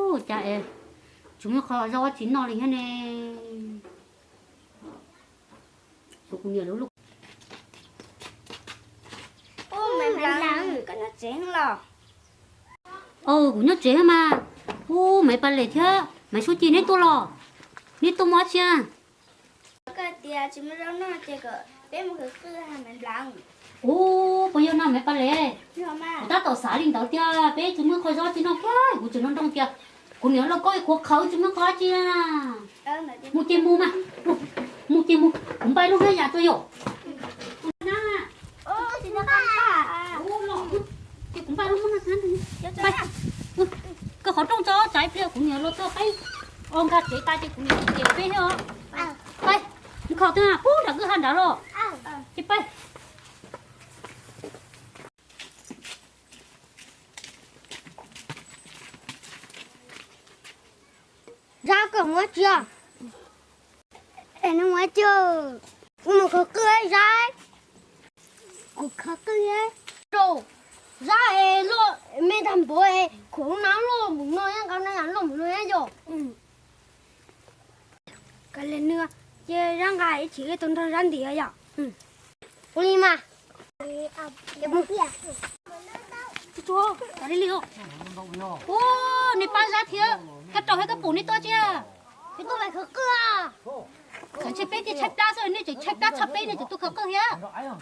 Ua cas es tsis muaj qhov zaub tsis noj li thiab ne? Ub, Maiv Nplam, koj nyob tsev los? Aw, kuv nyob tsev mas. Ub, Maiv Pas Lem thiab Maiv Suab Ci neb tuaj los? Neb tuaj muaj dab tsi? Koj tias tsis muaj zaub noj ces kom peb mus khawv qwj ha Maiv Nplam. Ub, puas yog no Maiv Pas Lem? Kuv tab tom xav li ntawd tiag, peb tsis muaj qhov zaub tsis noj kiag, kuv tseem nroo nroo tias kuv niam lauj kaub ib qhuav qhawv tsis muaj qhov dab tsi. Mus ces mus mas, mus ces mus, kuv npaj lub hnab yas tuaj yom. Ces kuv npaj lub hnab, koj qhov rooj tso tsam ib pliag kuv niam los txog peb o nkag tsev tas ces kuv niam ces peb thiab os. Pab, mus khaws twg pub nram kwj ha nrad los. Ces pab. Zab, koj mus dab tsi? Es no mus dab tsi? Kuv mus khawv qwj Zab. Kuv khawv qwj rau Zab es loj me tag npaum es khuam lub hnab loj mus no thiab, nqa hnab yas loj mus no thiab yom. Kav liam nws, ces Zab nqa ib chim tus nrog Zab ntiav yom. Ua li mas. Ua, niag pab Zab thiab Kab Rau thiab Kab Pum neb tuaj tsi? Neb tuaj khawv qwj. Ntshe peb tias tshaib plab xwb, nej tseem tshaib plab tshaj peb, nej tseem tuaj khawv qwj thiab.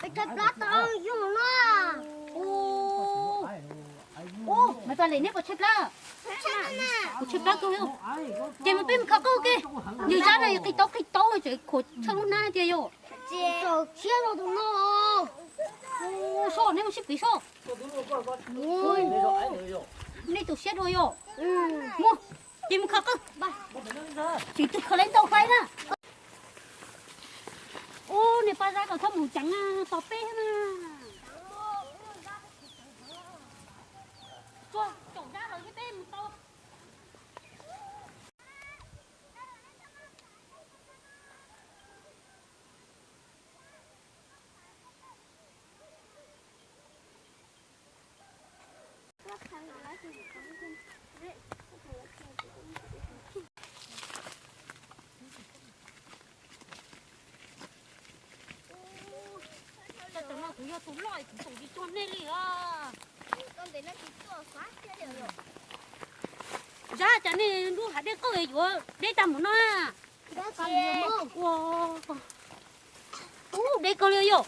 Peb tshaib plab tau yog no. Ub, Maiv Pas Lem, neb puas tshaib plab? Kuv tshaib plab kawg. Ces mus peb mus khawv qwj ke. Yus Zab no yus qhib taub qhib taub tseem khuam tsheej lub hnab tiag yom. Siab rau tus no. Soj, neb mus sib piv soj. Nej tus siab dua yom. Mus, ces mus khawv qwj. Tsis tus khaws lawv ntau hlais na. Ub, niag pab Zab ko txhob mus ceev tos peb thiab na. Tsuag caum Zab lawm thiab peb mus tau. Tam no kuv yog tus loj kuv tseem tsis tso nej li os. Zab, cas nej lub hav dej qawj yuav deb tag mus no? Ub, deb kawg li yom.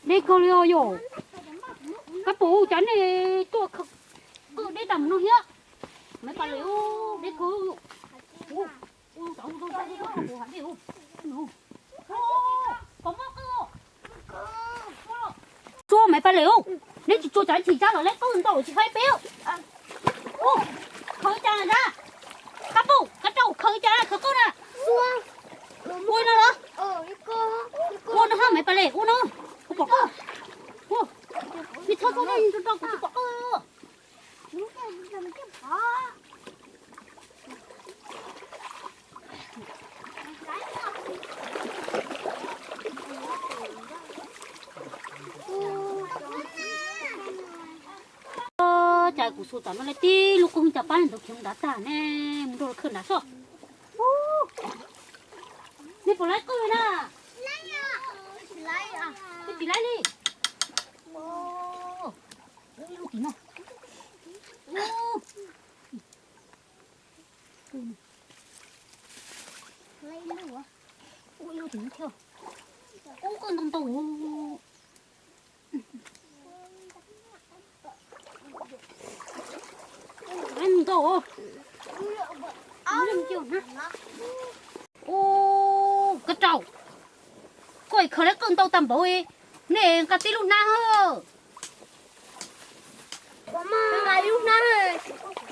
Deb kawg li os yom. Kab Pum, cas nej tuaj qwj deb tag mus no thiab? Maiv Pas Lem, deb kawg. Tsuag, Maiv Pas Lem, neb tsis tsuag tsam ib chim Zab los lawv qwj ntau tsis faib peb. Khaws cas Zab? Kab Pum, Kab Rau, khaws cas khaws qwj na? Ua no los? Ua no ha Maiv Pas Lem, ua no. Kuv pom qwj. Nej txhob txhob nej rau kuv tsis pom qwj. Cas kuv xu tam no li tib lub qwj cas pab ntawd khiav nrad tag ne, mus rau khawv nrad soj. Nej puas laib qwj na? Tsis laib li. Ib lub tim no. Ib lub tim no thiab. Ub, qwj ntau ntau. Ntau. Ub, Kab Rau, koj khaws lawv qwj ntau tag npaum, nej nqa tib lub hnab. Nqa ib lub hnab,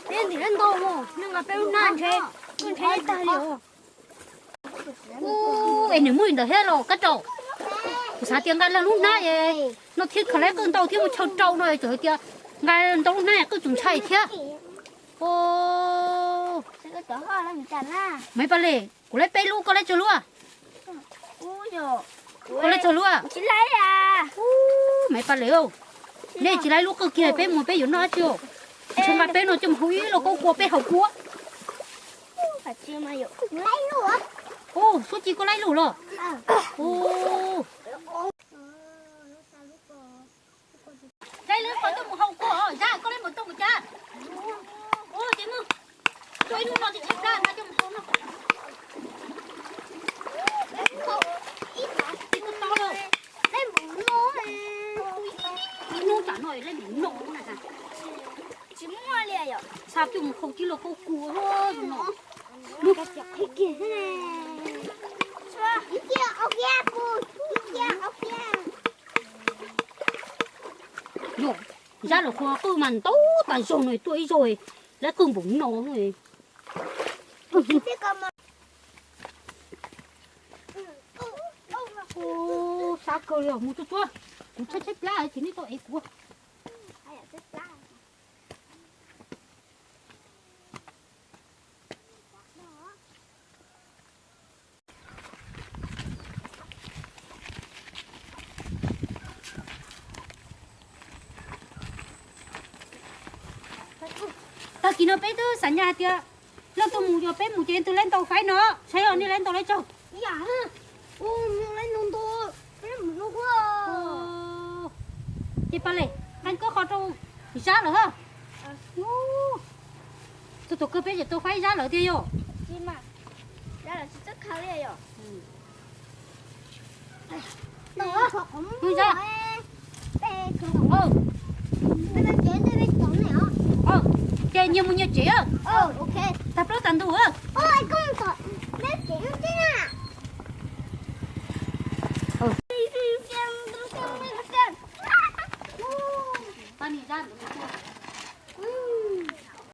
peb ntim lawv ntau, nej nqa peb lub hnab ntshe, ntshe tag li. Ub, es nws muaj li ntawd thiab los Kab Rau? Kuv xav tias nqa lawv lub hnab no thiab khaws lawv qwj ntau thiab mus chaw rau no tseem hais tias nqa ntau lub hnab qwj tseem ntshai thiab. Maiv Pas Lem, kuv laib peb lub, koj laib tsawg lub? Koj laib tsawg lub? Maiv Pas Lem, nej tsis laib lub qwj kiag peb mus peb yuav noj dab tsi? Tshuav nqa peb no coj mus hau ib lub kaub kua peb haus kua. Ub, Suab Ci koj laib lug los? Ub, laib lub qhov coj mus hau kua, Zab koj laib mus tau mus cas? Ub, ces mus tua ib lub no ces tshaib plab mas coj mus hau no. Ib hnub tsam no laib mus no na. Tsis muaj li yom. Xa coj mus hau tib lub kaub kua no. Yog, Zab lawv qhua qwj mas ntau tas zog no, tua ib zaug laib qwj npaum no. Ub, sab kawg li os, mus tsuag tsuag, kuv tshaib tshaib plab ces nej tau ev kuv. Tag kis no peb twb xav nyas hais tias leej twg mus, yog peb mus ces leej twg laib ntau faib no, saib os nej laib ntau laib tsaug. Ces Paj Lem, qee koj qhov rau Zab lawm hos. Txog thaum kawg peb tseem tau faib Zab lawm tiag yog. Ces nyias mus nyias tsev. Tag plaub tag ntug.